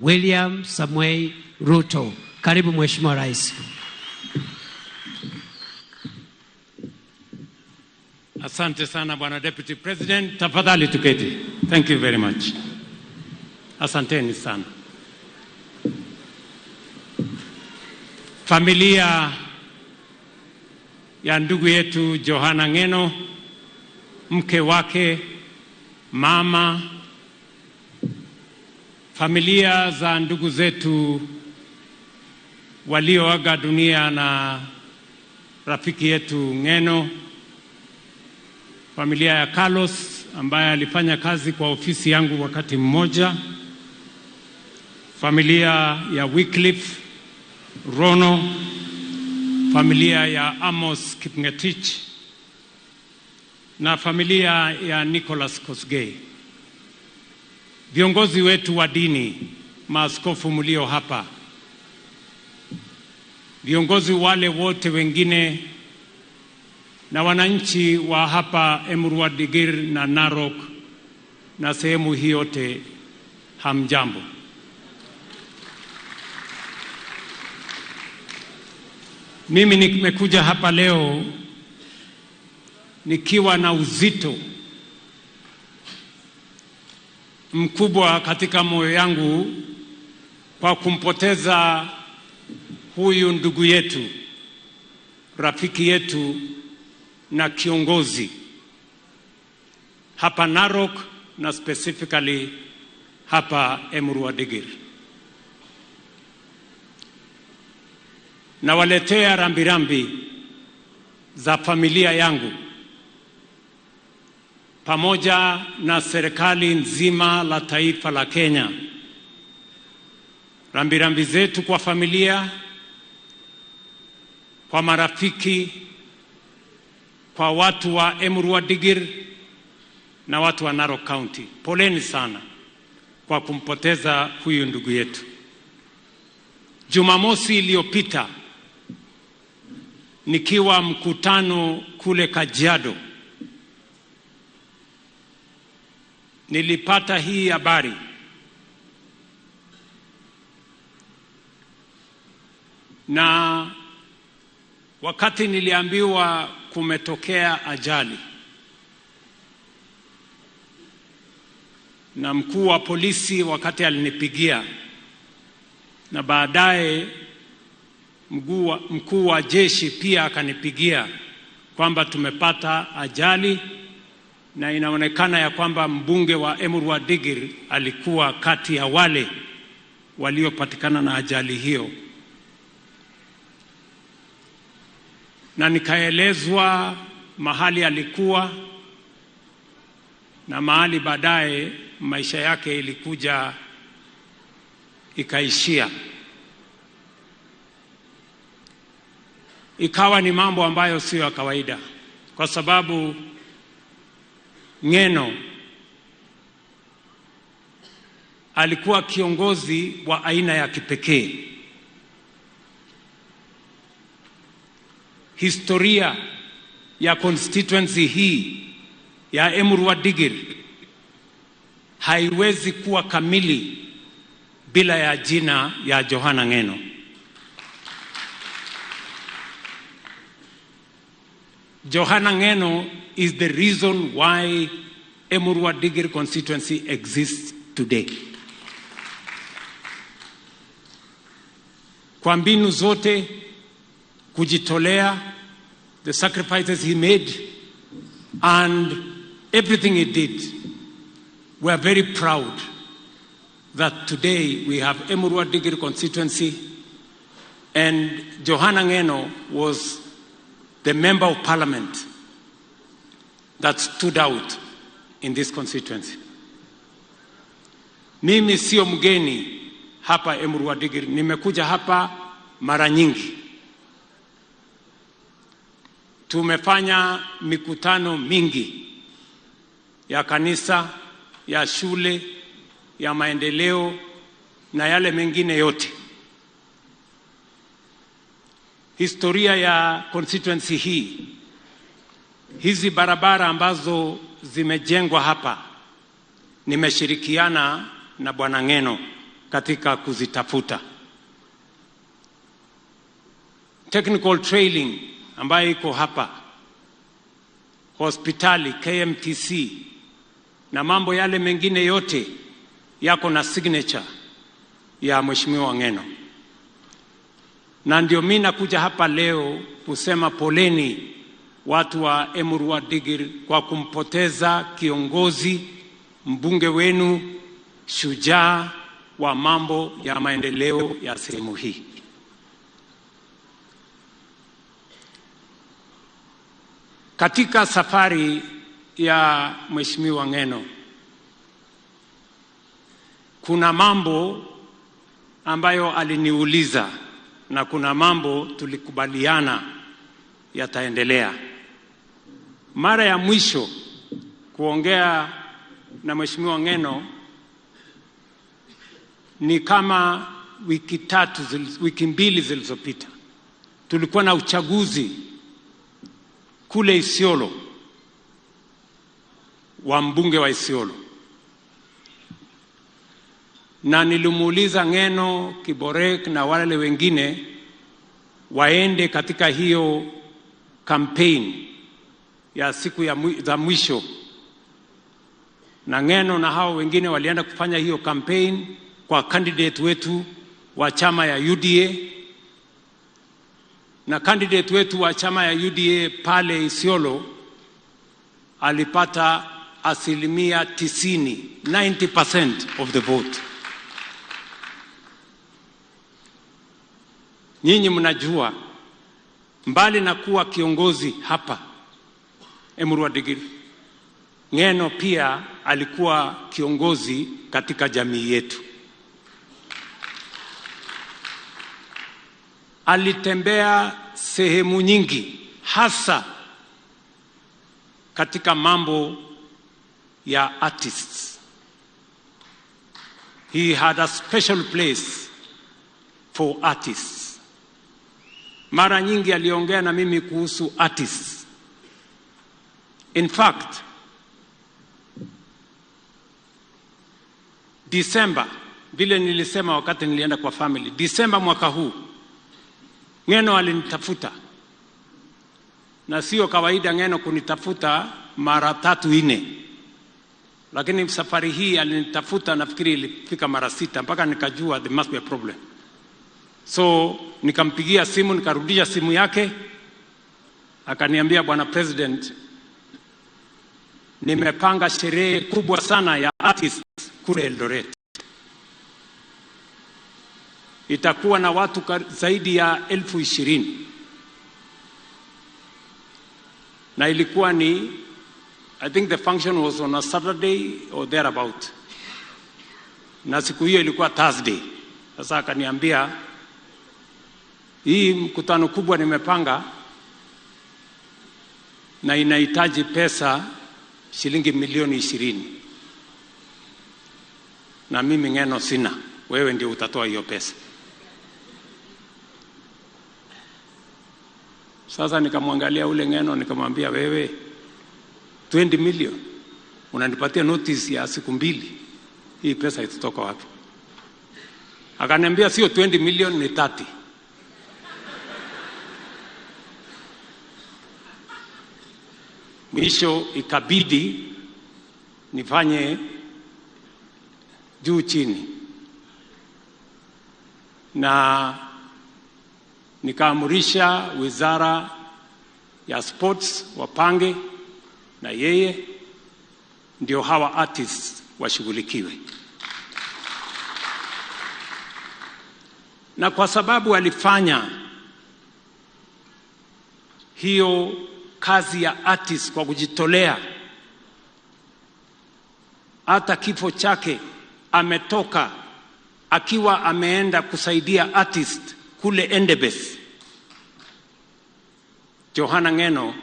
William Samoei Ruto. Karibu Mheshimiwa Rais. Asante sana Bwana Deputy President, tafadhali tuketi. Thank you very much. Asanteni sana. Familia ya ndugu yetu Johana Ng'eno, mke wake, mama, familia za ndugu zetu walioaga dunia na rafiki yetu Ng'eno, familia ya Carlos ambaye alifanya kazi kwa ofisi yangu wakati mmoja, familia ya Wycliffe Rono, familia ya Amos Kipngetich na familia ya Nicholas Kosgei. Viongozi wetu wa dini, maaskofu mlio hapa, viongozi wale wote wengine na wananchi wa hapa Emurua Dikirr na Narok na sehemu hii yote, hamjambo. Mimi nimekuja hapa leo nikiwa na uzito mkubwa katika moyo yangu kwa kumpoteza huyu ndugu yetu, rafiki yetu na kiongozi hapa Narok na specifically hapa Emurua Dikirr. Nawaletea rambirambi za familia yangu pamoja na serikali nzima la taifa la Kenya. Rambirambi zetu kwa familia, kwa marafiki, kwa watu wa Emurua Dikirr na watu wa Narok County. Poleni sana kwa kumpoteza huyu ndugu yetu. Jumamosi iliyopita nikiwa mkutano kule Kajiado, nilipata hii habari na wakati niliambiwa kumetokea ajali, na mkuu wa polisi wakati alinipigia, na baadaye mkuu wa jeshi pia akanipigia kwamba tumepata ajali na inaonekana ya kwamba mbunge wa Emurua Dikirr alikuwa kati ya wale waliopatikana na ajali hiyo. Na nikaelezwa mahali alikuwa na mahali baadaye maisha yake ilikuja ikaishia. Ikawa ni mambo ambayo sio ya kawaida, kwa sababu Ng'eno alikuwa kiongozi wa aina ya kipekee. Historia ya constituency hii ya Emurua Dikirr haiwezi kuwa kamili bila ya jina ya Johana Ng'eno. Johana Ng'eno is the reason why Emurua Dikirr constituency exists today. Kwa mbinu zote, kujitolea, the sacrifices he made and everything he did, we are very proud that today we have Emurua Dikirr constituency, and Johana Ng'eno was the member of parliament that stood out in this constituency. Mimi sio mgeni hapa Emurua Dikirr, nimekuja hapa mara nyingi. Tumefanya mikutano mingi ya kanisa, ya shule, ya maendeleo na yale mengine yote. Historia ya constituency hii, hizi barabara ambazo zimejengwa hapa, nimeshirikiana na Bwana Ng'eno. katika kuzitafuta. Technical training ambayo iko hapa, hospitali KMTC na mambo yale mengine yote yako na signature ya Mheshimiwa Ng'eno. Na ndio mimi nakuja hapa leo kusema poleni watu wa Emurua Dikirr kwa kumpoteza kiongozi, mbunge wenu shujaa wa mambo ya maendeleo ya sehemu hii. Katika safari ya Mheshimiwa Ng'eno kuna mambo ambayo aliniuliza na kuna mambo tulikubaliana yataendelea. Mara ya mwisho kuongea na Mheshimiwa Ng'eno ni kama wiki mbili zilizopita. Tulikuwa na uchaguzi kule Isiolo wa mbunge wa Isiolo, na nilimuuliza Ng'eno, Kiborek na wale wengine waende katika hiyo campaign ya siku za mwisho, na Ng'eno na hao wengine walienda kufanya hiyo campaign kwa candidate wetu wa chama ya UDA, na candidate wetu wa chama ya UDA pale Isiolo alipata 90%, 90% of the vote. Nyinyi mnajua, mbali na kuwa kiongozi hapa Emurua Dikirr, Ng'eno pia alikuwa kiongozi katika jamii yetu. Alitembea sehemu nyingi, hasa katika mambo ya artists. He had a special place for artists. Mara nyingi aliongea na mimi kuhusu artists. In fact, December, vile nilisema wakati nilienda kwa family, December mwaka huu Ng'eno alinitafuta. Na sio kawaida Ng'eno kunitafuta mara 3-4. Lakini safari hii alinitafuta, nafikiri ilifika mara 6, mpaka nikajua there must be a problem. So nikampigia simu, nikarudisha simu yake. Akaniambia, Bwana President, nimepanga sherehe kubwa sana ya artists kule Eldoret. Itakuwa na watu zaidi ya 20,000. Na ilikuwa ni, I think the function was on a Saturday or thereabout. Na siku hiyo ilikuwa Thursday. Sasa akaniambia, hii mkutano kubwa nimepanga na inahitaji pesa shilingi milioni 20. Na mimi Ng'eno sina, wewe ndio utatoa hiyo pesa. Sasa nikamwangalia ule Ng'eno nikamwambia, wewe 20 million unanipatia notice ya siku 2, hii pesa itatoka wapi? Akaniambia sio 20 million, ni 30. Mwisho ikabidi nifanye juu chini, na nikaamurisha wizara ya sports wapange na yeye ndio hawa artists washughulikiwe. Na kwa sababu alifanya hiyo kazi ya artist kwa kujitolea, hata kifo chake ametoka akiwa ameenda kusaidia artist kule Endebess. Johana Ng'eno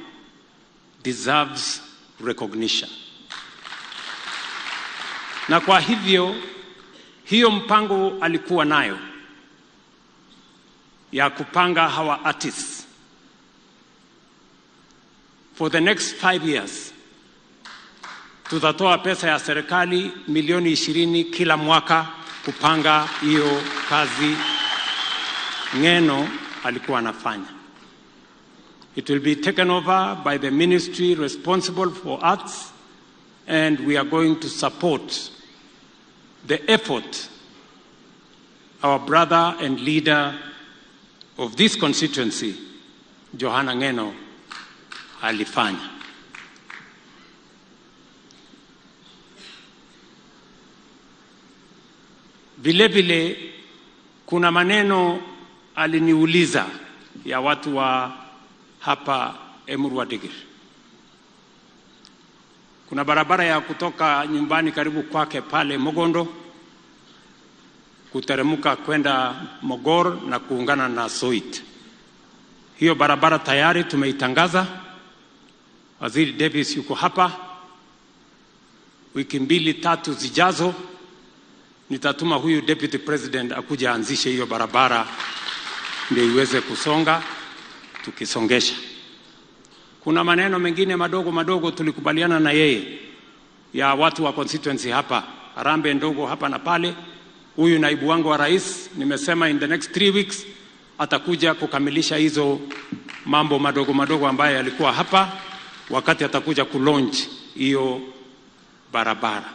deserves recognition. Na kwa hivyo hiyo mpango alikuwa nayo ya kupanga hawa artists for the next 5 years, tutatoa pesa ya serikali milioni 20 kila mwaka kupanga hiyo kazi Ng'eno alikuwa anafanya. It will be taken over by the ministry responsible for arts, and we are going to support the effort our brother and leader of this constituency, Johana Ng'eno, alifanya. Vile vile kuna maneno aliniuliza ya watu wa hapa Emurua Dikirr. Kuna barabara ya kutoka nyumbani karibu kwake pale Mogondo kuteremka kwenda Mogor na kuungana na Soit. Hiyo barabara tayari tumeitangaza. Waziri Davis yuko hapa. Wiki 2-3 zijazo nitatuma huyu Deputy President akuja aanzishe hiyo barabara ndio iweze kusonga, tukisongesha. Kuna maneno mengine madogo madogo tulikubaliana na yeye ya watu wa constituency hapa, harambee ndogo hapa na pale. Huyu naibu wangu wa rais nimesema in the next 3 weeks atakuja kukamilisha hizo mambo madogo madogo ambayo yalikuwa hapa wakati atakuja kulaunch hiyo barabara.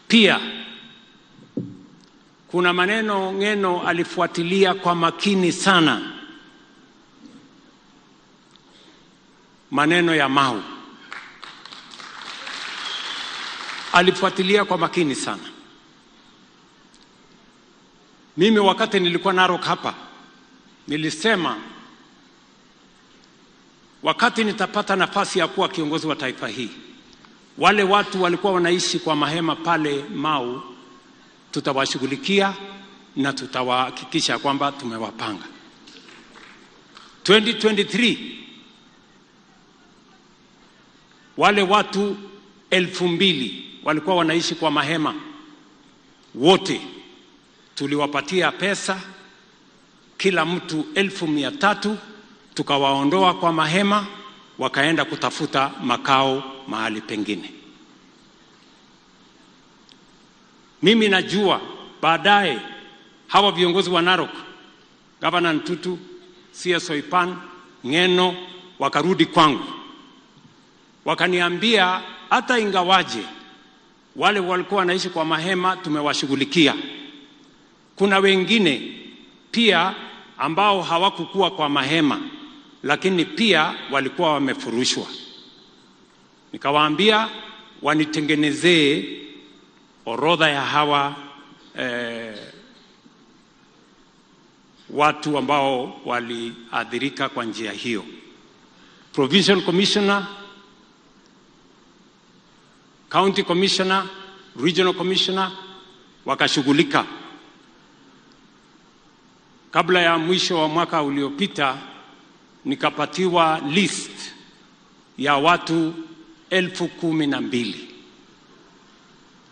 Pia kuna maneno Ng'eno alifuatilia kwa makini sana, maneno ya Mau. Alifuatilia kwa makini sana. Mimi wakati nilikuwa Narok hapa nilisema wakati nitapata nafasi ya kuwa kiongozi wa taifa hii, wale watu walikuwa wanaishi kwa mahema pale Mau tutawashughulikia na tutawahakikisha kwamba tumewapanga. 2023 wale watu 2000 walikuwa wanaishi kwa mahema wote tuliwapatia pesa kila mtu 300,000, tukawaondoa kwa mahema wakaenda kutafuta makao mahali pengine. Mimi najua baadaye hawa viongozi wa Narok, Governor Ntutu, CS Soipan, Ng'eno, wakarudi kwangu wakaniambia hata ingawaje wale walikuwa wanaishi kwa mahema tumewashughulikia, kuna wengine pia ambao hawakukuwa kwa mahema lakini pia walikuwa wamefurushwa. Nikawaambia wanitengenezee orodha ya hawa watu ambao waliathirika kwa njia hiyo. Provincial Commissioner, County Commissioner, Regional Commissioner wakashughulika. Kabla ya mwisho wa mwaka uliopita nikapatiwa list ya watu 12,000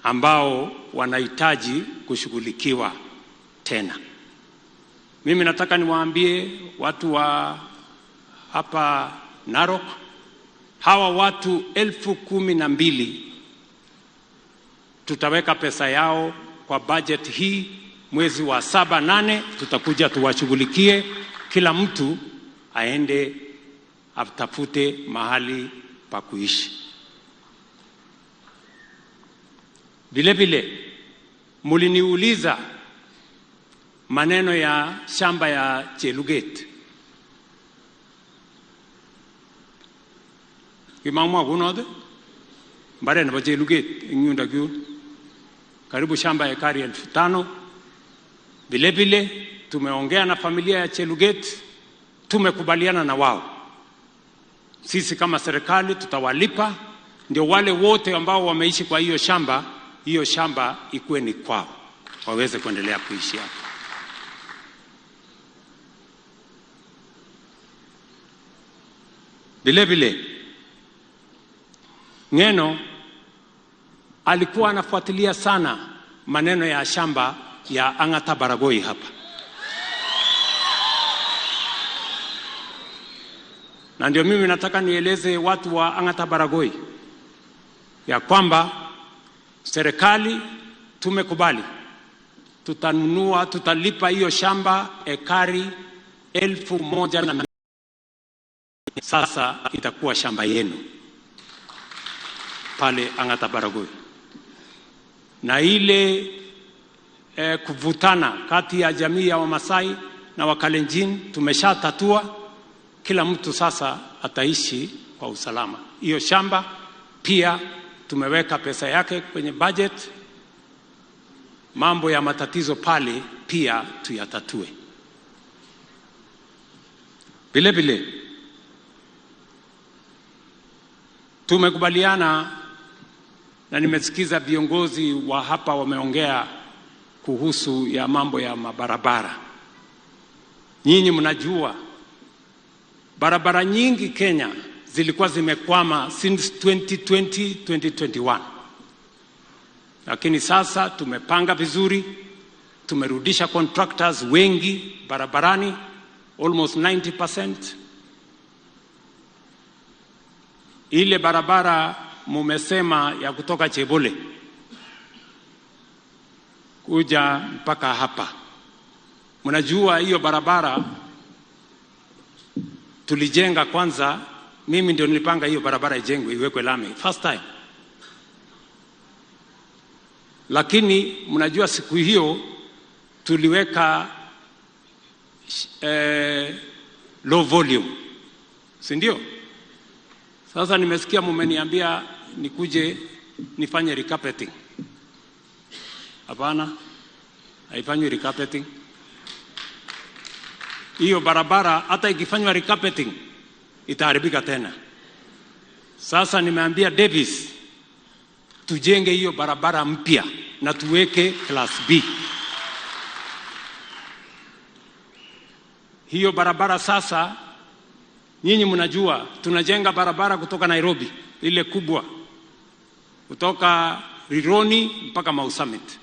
ambao wanahitaji kushughulikiwa tena. Mimi nataka niwaambie watu wa hapa Narok, hawa watu 12,000 tutaweka pesa yao kwa budget hii mwezi wa 7, 8 tutakuja tuwashughulikie, kila mtu aende atafute mahali pa kuishi. Vile vile muliniuliza maneno ya shamba ya Cheluget. Kimamwa kunode? Mbare na Cheluget ingunda kyun. Karibu shamba ekari 5,000. Vile vile tumeongea na familia ya Cheluget, tumekubaliana na wao. Sisi kama serikali tutawalipa ndio wale wote ambao wameishi kwa hiyo shamba, hiyo shamba ikuwe ni kwao, waweze kuendelea kuishi hapo. Vile vile Ng'eno alikuwa anafuatilia sana maneno ya shamba ya Ang'ata Baragoi hapa. Na ndio mimi nataka nieleze watu wa Ang'ata Baragoi ya kwamba Serikali tumekubali tutanunua, tutalipa hiyo shamba ekari 1,000 sasa itakuwa shamba yenu pale Ang'ata Baragoi. Na ile kuvutana kati ya jamii ya Wamasai na Wakalenjin tumeshatatua. Kila mtu sasa ataishi kwa usalama. Hiyo shamba pia tumeweka pesa yake kwenye budget. Mambo ya matatizo pale pia tuyatatue. Vile vile tumekubaliana na nimesikiza viongozi wa hapa wameongea kuhusu ya mambo ya mabarabara. Nyinyi mnajua barabara nyingi Kenya zilikuwa zimekwama since 2020, 2021. Lakini sasa tumepanga vizuri, tumerudisha contractors wengi barabarani, almost 90%. Ile barabara mumesema ya kutoka Chebole kuja mpaka hapa, mnajua hiyo barabara tulijenga kwanza. Mimi ndio nilipanga hiyo barabara ijengwe, iwekwe lami first time, lakini mnajua siku hiyo tuliweka low volume, si ndio? Sasa nimesikia mumeniambia nikuje nifanye recarpeting. Hapana, haifanywi recarpeting. Hiyo barabara hata ikifanywa recarpeting itaharibika tena. Sasa nimeambia Davis tujenge hiyo barabara mpya na tuweke class B. Hiyo barabara sasa, nyinyi mnajua tunajenga barabara kutoka Nairobi ile kubwa, kutoka Rironi mpaka Mau Summit,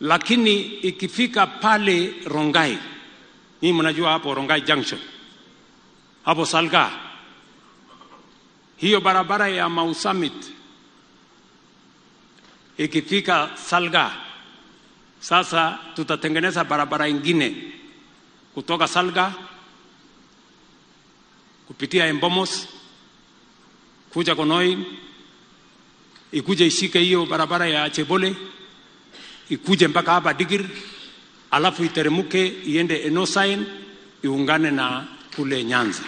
lakini ikifika pale Rongai, nyinyi mnajua hapo Rongai Junction, hapo Salga, hiyo barabara ya Mau Summit ikifika Salga, sasa tutatengeneza barabara ingine kutoka Salga kupitia Embomos kuja Konoi, ikuje ishike hiyo barabara ya Chebole, ikuje mpaka hapa Digir, alafu iteremuke iende Enosain iungane na kule Nyanza.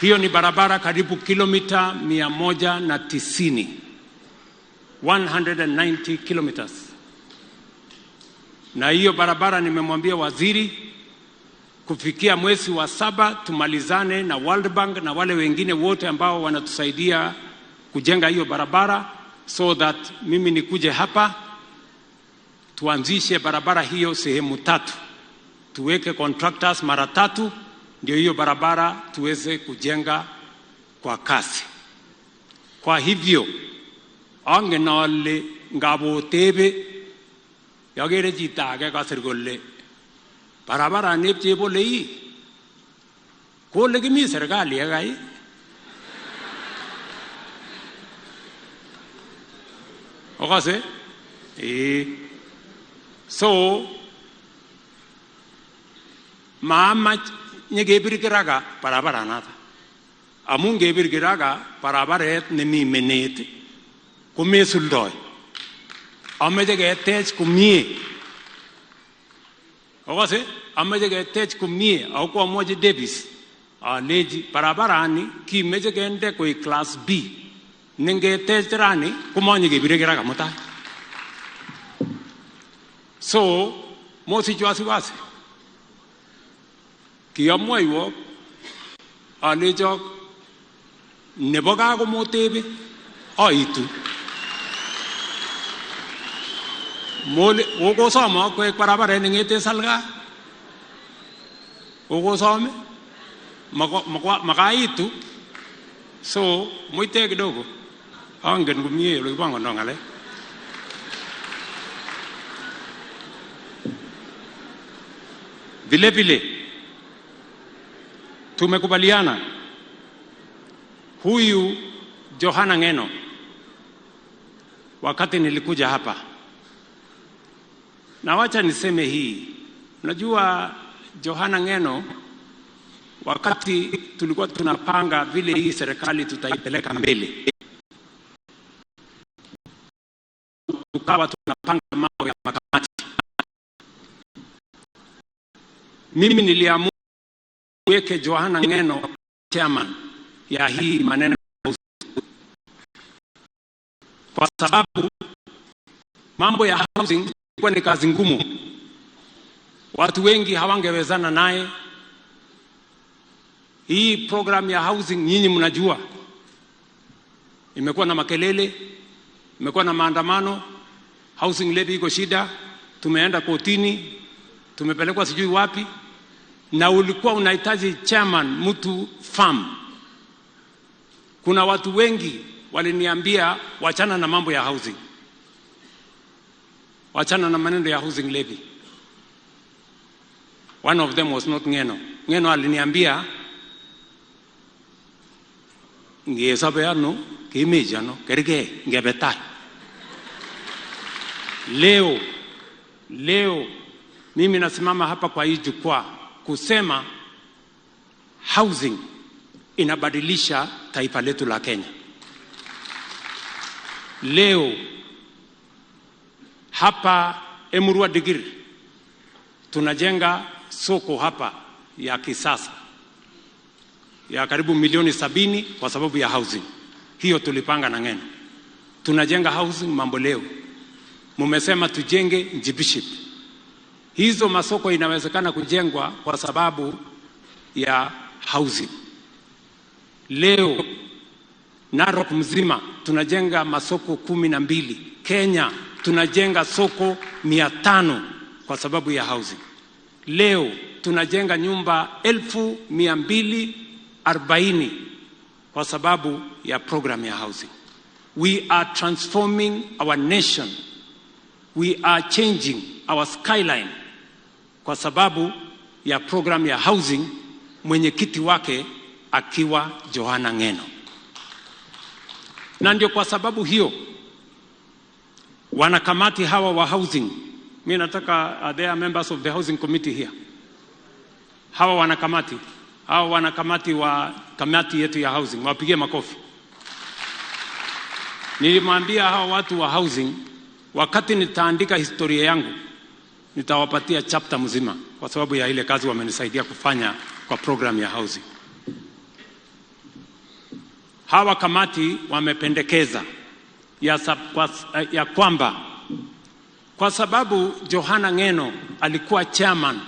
Hiyo ni barabara karibu kilomita 190, 190 kilometers. Na hiyo barabara nimemwambia waziri kufikia mwezi wa 7 tumalizane na World Bank na wale wengine wote ambao wanatusaidia kujenga hiyo barabara, so that mimi nikuje hapa tuanzishe barabara hiyo sehemu 3, tuweke contractors mara 3, ndio hiyo barabara tuweze kujenga kwa kasi. Kwa hivyo angen ale ngabotebe yagere chito age kasir kole barabara neb Chebole ii kole kimi serikali yekai. Okase so maamach nyekebir kiraka barabara nata, amun ngebir kiraka barabaret nemi menet komesuldoi. Ameche ketech komie. Okase ameche ketech komie. Ako koamwochi Davis alechi barabarani kimeche kende koik class B, nengetech rani komanyekebire kiraka mutai. So mosich wasiwasi. Kiamwoiwok alechok nebo gaa komotebe aitu. Okosom koek barabaret neng'eten Salga, okosom makaitu. So muite kidogo, angen komie ole kipangondoo ng'alek. Vile vile tumekubaliana huyu Johana Ngeno wakati nilikuja hapa. Na wacha niseme hii, unajua Johana Ng'eno, wakati tulikuwa tunapanga vile hii serikali tutaipeleka mbele, tukawa tunapanga mambo ya makamati. Mimi niliamua kuweke Johana Ng'eno chairman ya hii maneno, kwa sababu mambo ya housing ilikuwa ni kazi ngumu, watu wengi hawangewezana naye. Hii program ya housing nyinyi mnajua imekuwa na makelele, imekuwa na maandamano, housing levy iko shida, tumeenda kotini, tumepelekwa sijui wapi, na ulikuwa unahitaji chairman mtu firm. Kuna watu wengi waliniambia wachana na mambo ya housing, wachana na maneno ya housing levy. One of them was not Ng'eno. Ng'eno aliniambia ngesobe ano kemechi ano kergei ngebe tai. Leo mimi nasimama hapa kwa hii jukwaa kusema housing inabadilisha taifa letu la Kenya. Leo hapa Emurua Dikirr tunajenga soko hapa ya kisasa ya karibu milioni 70 kwa sababu ya housing. Hiyo tulipanga na Ng'eno. Tunajenga housing mambo leo. Mumesema tujenge Njibiship. Hizo masoko inawezekana kujengwa kwa sababu ya housing. Leo Narok mzima tunajenga masoko 12. Kenya tunajenga soko 500 kwa sababu ya housing. Leo tunajenga nyumba 240,000 kwa sababu ya program ya housing. We are transforming our nation. We are changing our skyline kwa sababu ya program ya housing, mwenyekiti wake akiwa Johana Ng'eno. Na ndio kwa sababu hiyo wanakamati hawa wa housing, mimi nataka, are there members of the housing committee here? Hawa wanakamati wa kamati yetu ya housing, wapigie makofi. Nilimwambia hawa watu wa housing, wakati nitaandika historia yangu nitawapatia chapter mzima kwa sababu ya ile kazi wamenisaidia kufanya kwa program ya housing. Hawa kamati wamependekeza ya kwamba kwa sababu Johana Ng'eno alikuwa chairman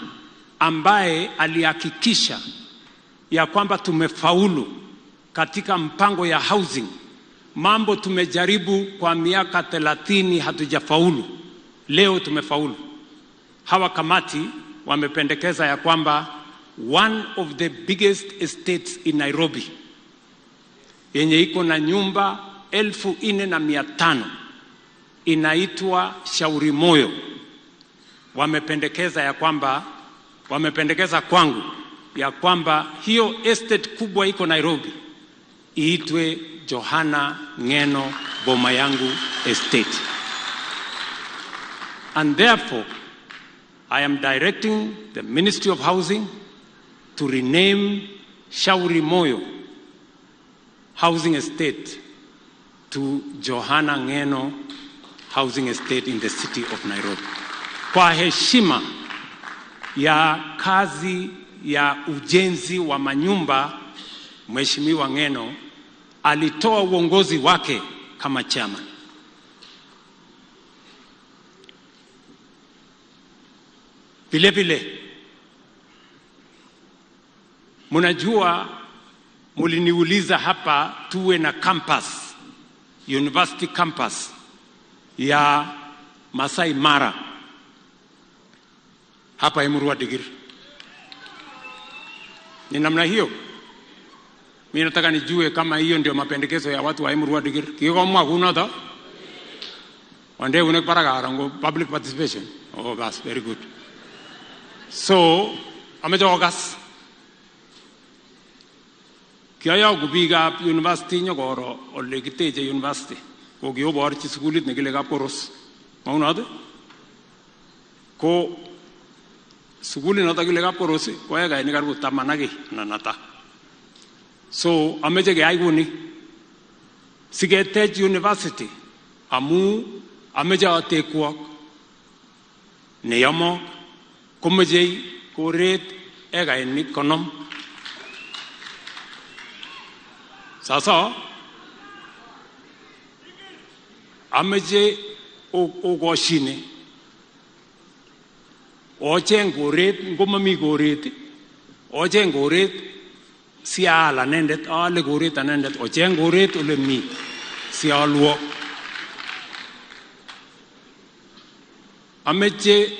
ambaye alihakikisha ya kwamba tumefaulu katika mpango ya housing, mambo tumejaribu kwa miaka 30 hatujafaulu, leo tumefaulu. Hawa kamati wamependekeza ya kwamba one of the biggest estates in Nairobi yenye iko na nyumba 4,500 inaitwa Shauri Moyo. Wamependekeza ya kwamba, wamependekeza kwangu ya kwamba hiyo estate kubwa iko Nairobi iitwe Johana Ng'eno Boma Yangu Estate. And therefore, I am directing the Ministry of Housing to rename Shauri Moyo Housing Estate to Johana Ng'eno Housing Estate in the city of Nairobi. Kwa heshima ya kazi ya ujenzi wa manyumba, Mheshimiwa Ng'eno alitoa uongozi wake kama chairman. Vile vile mnajua, muliniuliza hapa tuwe na campus, university campus ya Masai Mara hapa Emurua Dikirr. Ni namna hiyo. Mimi nataka nijue kama hiyo ndio mapendekezo ya watu wa Emurua Dikirr. Kikomwa kunoto? Wande unek barak ngo public participation. Oh, that's very good. So, ameche kokas. Kiayoku biikab university nyokoro ole kiteche university. Kokioborchi sukulit nekile Kapkoros. Maunot? Ko sukulit noto kile Kapkoros ko ekainik karibu 10 ak kiy anan ata. So ameche keyai kuni siketech university amu ameche atekwok neyomok komechei koret ekainik 50. Sasa ameche okoshine ocheng koret, ngomami koret ocheng koret sial anendet, aale koret anendet, ocheng koret ole mi sialwo. Ameche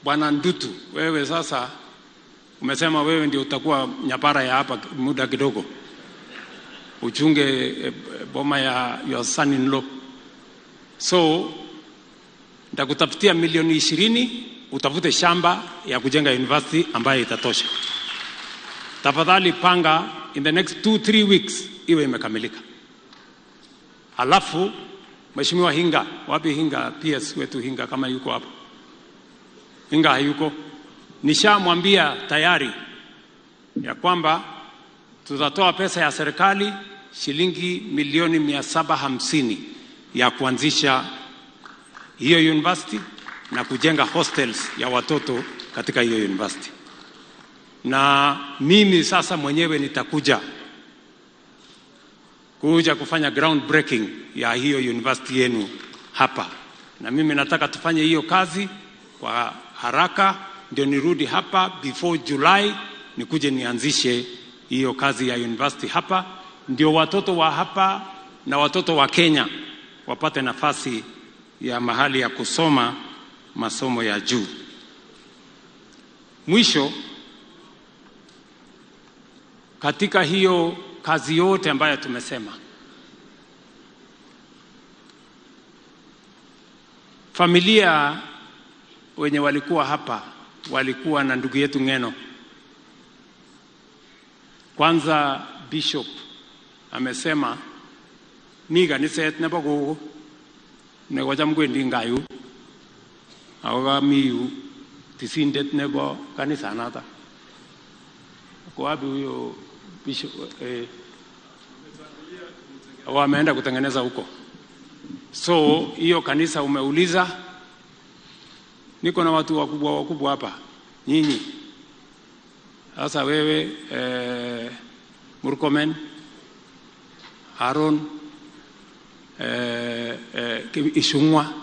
Bwana Ndutu, wewe sasa umesema wewe ndio utakuwa nyapara ya hapa muda kidogo, uchunge boma ya your son in law. So nitakutafutia milioni 20 utafute shamba ya kujenga university ambayo itatosha. Tafadhali panga in the next 2-3 weeks iwe imekamilika. Alafu Mheshimiwa Hinga, wapi Hinga? PS wetu Hinga kama yuko hapo. Hinga hayuko. Nishamwambia tayari ya kwamba tutatoa pesa ya serikali shilingi milioni 750 ya kuanzisha hiyo university na kujenga hostels ya watoto katika hiyo university. Na mimi sasa mwenyewe nitakuja kufanya ground breaking ya hiyo university yenu hapa. Na mimi nataka tufanye hiyo kazi kwa haraka, ndio nirudi hapa before July nikuje nianzishe hiyo kazi ya university hapa, ndio watoto wa hapa na watoto wa Kenya wapate nafasi ya mahali ya kusoma masomo ya juu. Mwisho, katika hiyo kazi yote ambayo tumesema, familia wenye walikuwa hapa walikuwa na ndugu yetu Ngeno. Kwanza Bishop amesema mi kaniset nebo gogo nekocham kwendi ngayu ako kami yu tisindet nebo kanisanata. Ako wapi huyo Bishop? Wameenda kutengeneza huko. So hiyo kanisa umeuliza, niko na watu wakubwa wakubwa hapa nyinyi. Sasa wewe Murkomen, Aaron, Ishungwa,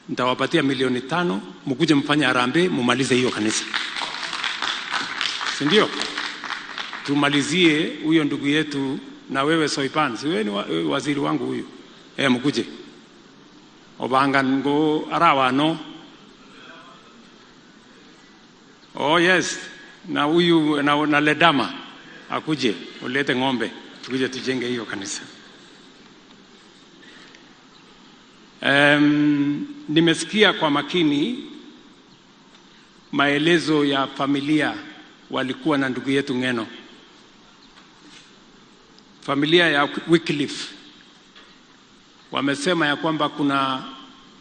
nitawapatia milioni 5 mkuje mfanye harambee mumalize hiyo kanisa. Si ndio? Tumalizie huyo ndugu yetu. Na wewe Soipan, si wewe ni waziri wangu huyu. Mkuje. Obanga ngo arawa no. Oh yes, na huyu na Ledama akuje ulete ng'ombe tukuje tujenge hiyo kanisa. Nimesikia kwa makini maelezo ya familia walikuwa na ndugu yetu Ngeno. Familia ya Wycliffe wamesema ya kwamba kuna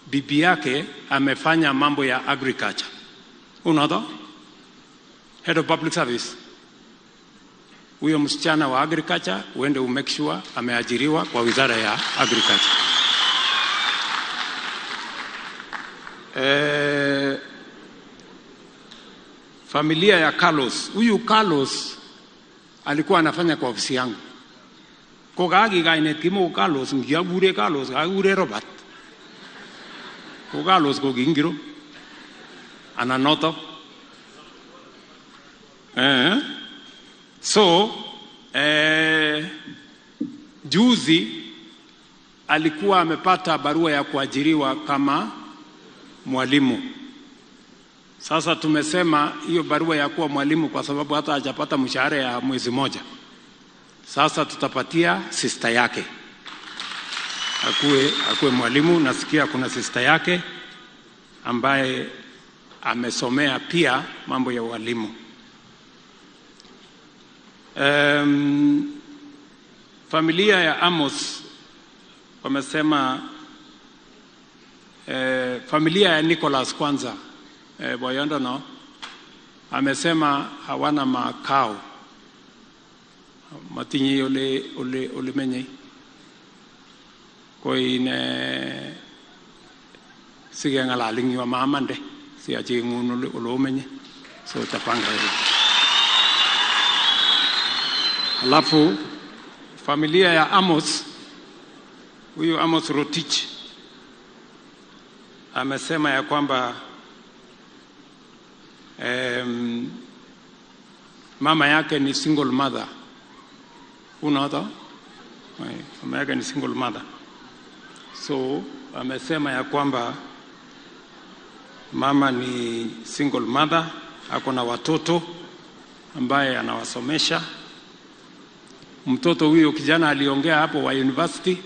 bibi yake amefanya mambo ya agriculture. Unadha? Head of public service. Huyo msichana wa agriculture uende umake sure ameajiriwa kwa wizara ya agriculture. Familia ya Carlos. Huyu Carlos alikuwa anafanya kwa ofisi yangu. Ko kainet kimo Carlos, ngiakure Carlos, kakikure Robert. Ko Carlos ko kingiro? Anan noto. So, juzi alikuwa amepata barua ya kuajiriwa kama mwalimu. Sasa tumesema hiyo barua ya kuwa mwalimu kwa sababu hata hajapata mshahara ya mwezi moja. Sasa tutapatia sister yake akuwe mwalimu. Nasikia kuna sister yake ambaye amesomea pia mambo ya ualimu. Familia ya Amos wamesema familia ya Nicholas kwanza, Boyondo no amesema hawana makao matinye ole ole ole menye koine sikengalal eng yu amamande siachengun ole ole omenye, so tapanga hiyo. Alafu familia ya Amos, huyu Amos Rotich amesema ya kwamba mama yake ni single mother. Unaona? Mama yake ni single mother. So amesema ya kwamba mama ni single mother, ako na watoto ambaye anawasomesha. Mtoto huyo kijana aliongea hapo wa university.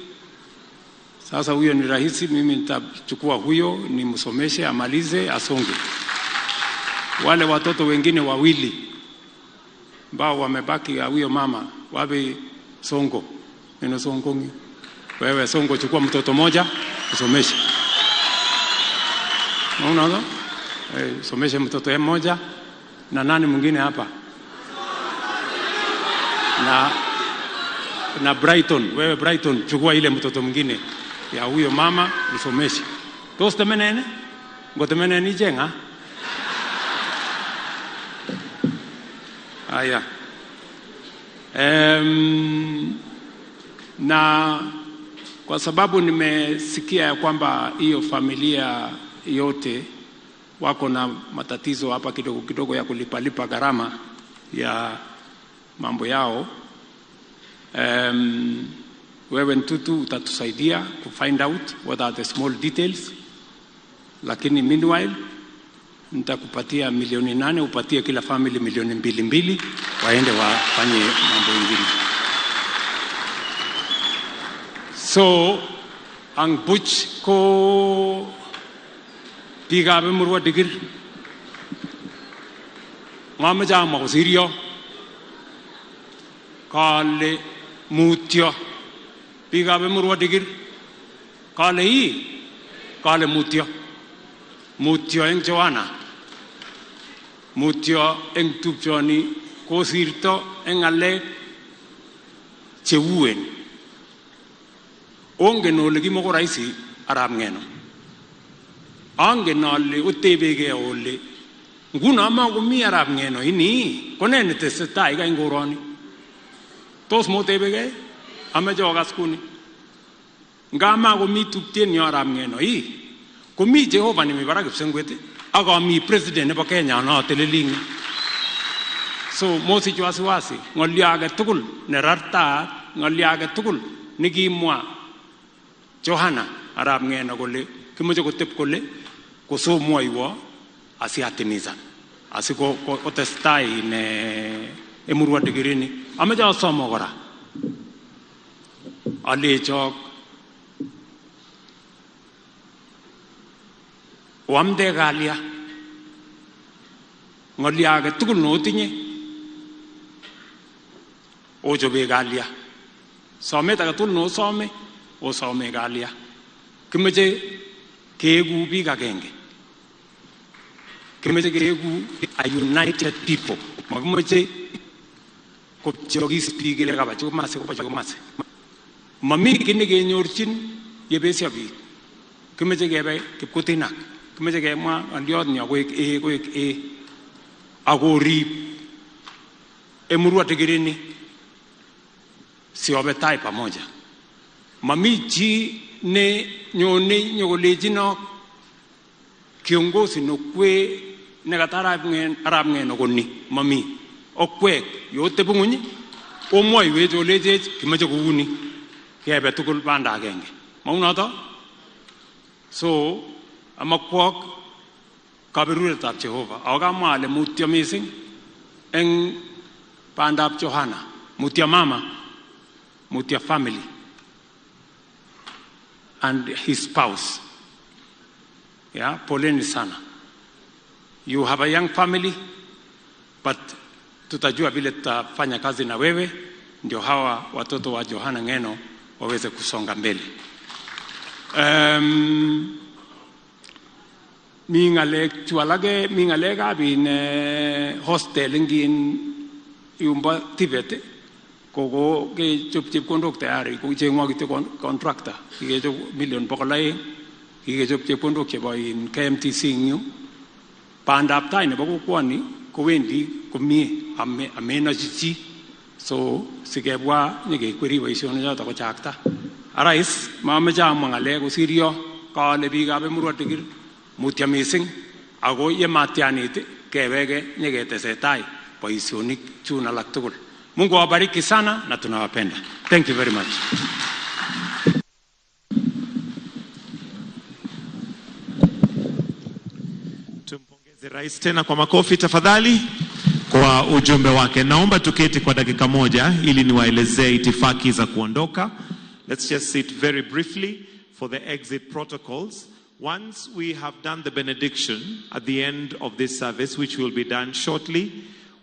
Sasa huyo ni rahisi, mimi nitachukua huyo nimsomeshe, amalize, asonge. Wale watoto wengine wawili ambao wamebaki ya huyo mama, wapi Songo? Neno Songo ngi. Wewe Songo chukua mtoto moja usomeshe. Unaona? Someshe mtoto mmoja na nani mwingine hapa? Na Brighton, wewe Brighton chukua ile mtoto mwingine ya huyo mama usomeshe. Tos temenene? Ngotemenene ijenga? Haya. Na kwa sababu nimesikia ya kwamba hiyo familia yote wako na matatizo hapa kidogo kidogo ya kulipalipa gharama ya mambo yao, wewe Ntutu utatusaidia ku find out what are the small details, lakini meanwhile nitakupatia 8 milioni, upatie kila family 2 milioni waende wafanye mambo mengine. So ang buch ko biikab Emurua Dikirr, mameche amwa kosiryo kale mutyo. Biikab Emurua Dikirr, kale ii, kale mutyo, mutyo eng Joanna, mutyo eng tupchoni kosirto eng ng'alek cheuen. Ongen ole kimoko rahisi arap Ng'eno. Angen ale otebekee ole nguno makomi arap Ng'eno ini ko nee netesetai eng koroni? Tos motebekee? Ameche okas kuni. Nga makomi tupchenyo arap Ng'eno ii, komi Jehova nemi barak kipsengwet ak ami president nebo Kenya noteleli eng. So mosich wasiwasi, ng'olyo age tugul nerartaat, ng'olyo age tugul nekimwa Johana arap Ng'eno kole kimoche kotep kole kosomwoiwo asiatimizan asikotestai ne Emurua Dikirini. Ameche asomo kora alechok oamde kalya, ng'olyo age tugul notinye ochobe kalya, somet age tugul nosome osome kalya. Kimoche keeku biik agenge, kimoche keeku a united people. Makimoche kopcheokis biik kele kaba chu komasi koba chu komasi. Mami kiy nekenyorchin yebesio biik. Kimoche kebe kipkutinak, kimoche kemwa ng'oliot nyo koek ee koek ee akorib Emurua Dikirini siobe tai pamoja. Mami chi ne nyone nyokolechinok kiongozi nokwe nekata arap Ng'eno koni mami. Okwek yotebi ng'weny omwoiwech olechech kimoche kouni kebe tugul banda agenge. Maunoto? So amakwok kaberuretab Jehova. Ako kamwa ale mutyo mising eng bandab Johana, mutyo mama, mutyo family and his spouse. Yeah, poleni sana. You have a young family, but tutajua vile tutafanya kazi na wewe ndio hawa watoto wa Johana Ng'eno waweze kusonga mbele. Mi ng'alek chu alake, mi ng'alekab in hostel ing in yumbo TVET koko kechop chepkondok tayari, cheng'wa kityo contractor. Kikechop million 200, kikechop chepkondok chebo in KMTC ing yu. Bandap tai nebo kokwoni kowendi komie, amenochi chi, so sikebwa nyekekweri boisionik choto kochakta. Arais, mameche amwa ng'alek kosir yo. Kale biikab Emurua Dikirr mutyo mising, ako ye matyanit keweke nyeketesetai boisionik chun alak tugul. Mungu awabariki sana na tunawapenda. Thank you very much. Tumpongeze rais tena kwa makofi tafadhali kwa ujumbe wake. Naomba tuketi kwa dakika moja ili niwaelezee itifaki za kuondoka. Let's just sit very briefly for the exit protocols. Once we have done the benediction at the end of this service, which will be done shortly,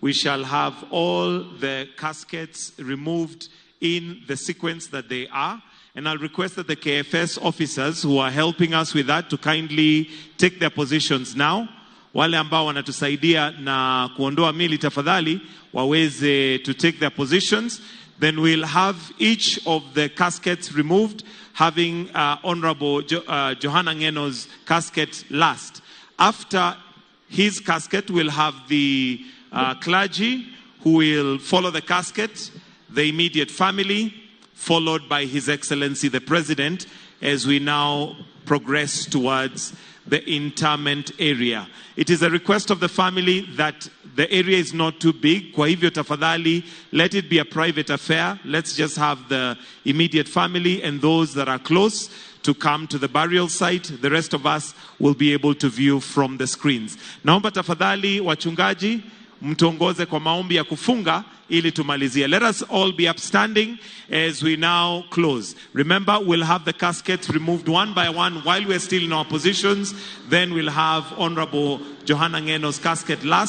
we shall have all the caskets removed in the sequence that they are. And I'll request that the KFS officers who are helping us with that to kindly take their positions now. Wale ambao wanatusaidia na kuondoa mili, tafadhali waweze to take their positions. Then we'll have each of the caskets removed, having Honorable Johana Ng'eno's casket last. After his casket, we'll have the clergy who will follow the casket, the immediate family, followed by His Excellency the President, as we now progress towards the interment area. It is a request of the family that the area is not too big. Kwa hivyo tafadhali, let it be a private affair. Let's just have the immediate family and those that are close to come to the burial site. The rest of us will be able to view from the screens. Naomba tafadhali wachungaji mtuongoze kwa maombi ya kufunga ili tumalizie. Let us all be upstanding as we now close. Remember, we'll have the caskets removed one by one while we're still in our positions. Then we'll have Honorable Johana Ng'eno's casket last.